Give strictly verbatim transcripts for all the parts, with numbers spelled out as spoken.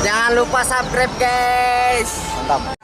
Jangan lupa subscribe, guys. Mantap.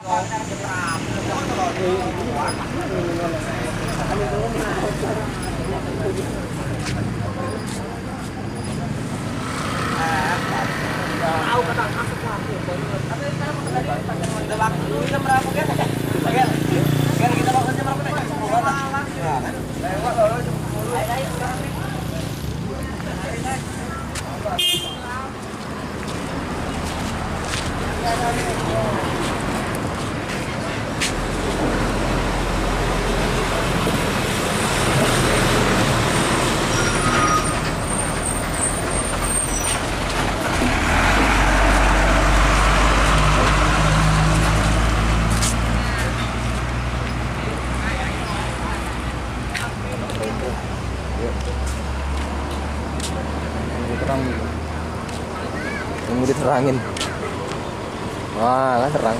Terang. Tunggu diterangin. Wah, kan terang.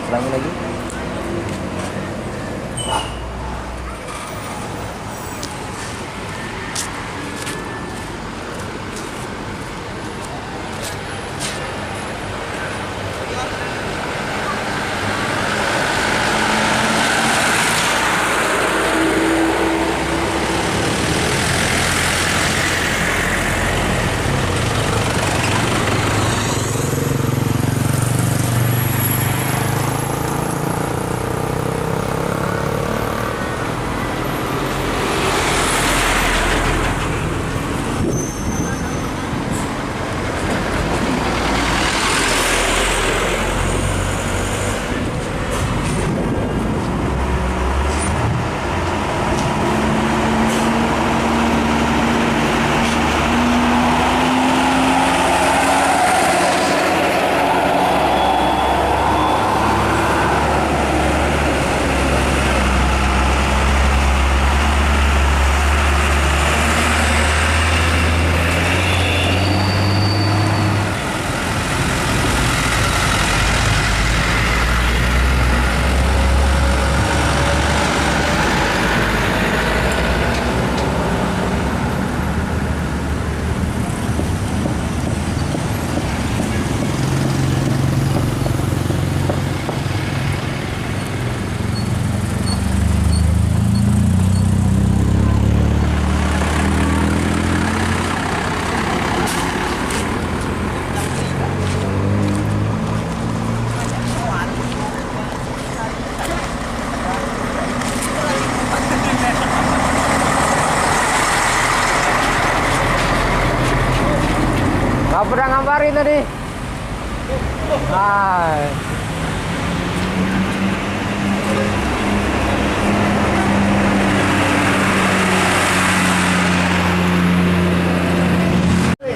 Terangin lagi. Apa dah ngambarin tadi? Hai.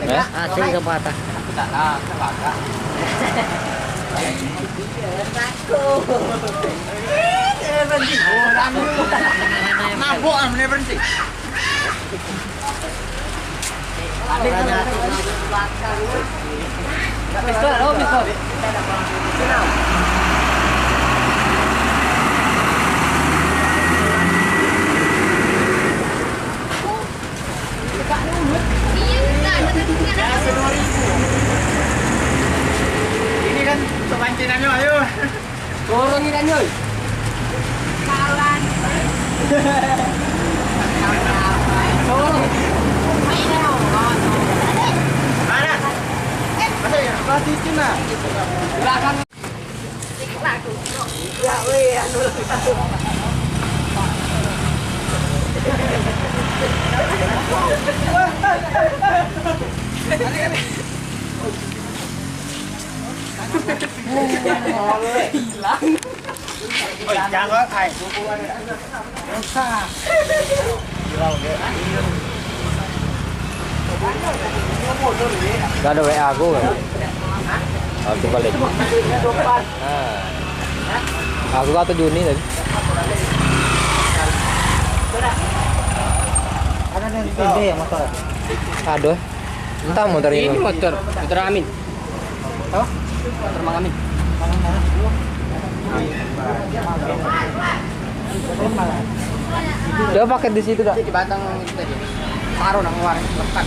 Eh? Asing ke patah? Mabuk ah, bener berhenti. Pistol, oh, pistol. Ini kan untuk pancinannya, ayo. Dorong ikan, yoi. Kawan. Dorong. Mana? Masuk ya? Belakang. Ya, weh, anu. Hilang. Oi, jangan, ai. Usah. Gak ada W A aku kan. Aku balik. Nah. Aku kata Juni tadi. Ada yang motor. Aduh. Entah motor ini. Ini motor, motor Amin. Apa? Motor Mang Amin. Dia pakai di situ dah. Di batang itu tadi. Baru nang luar lekat.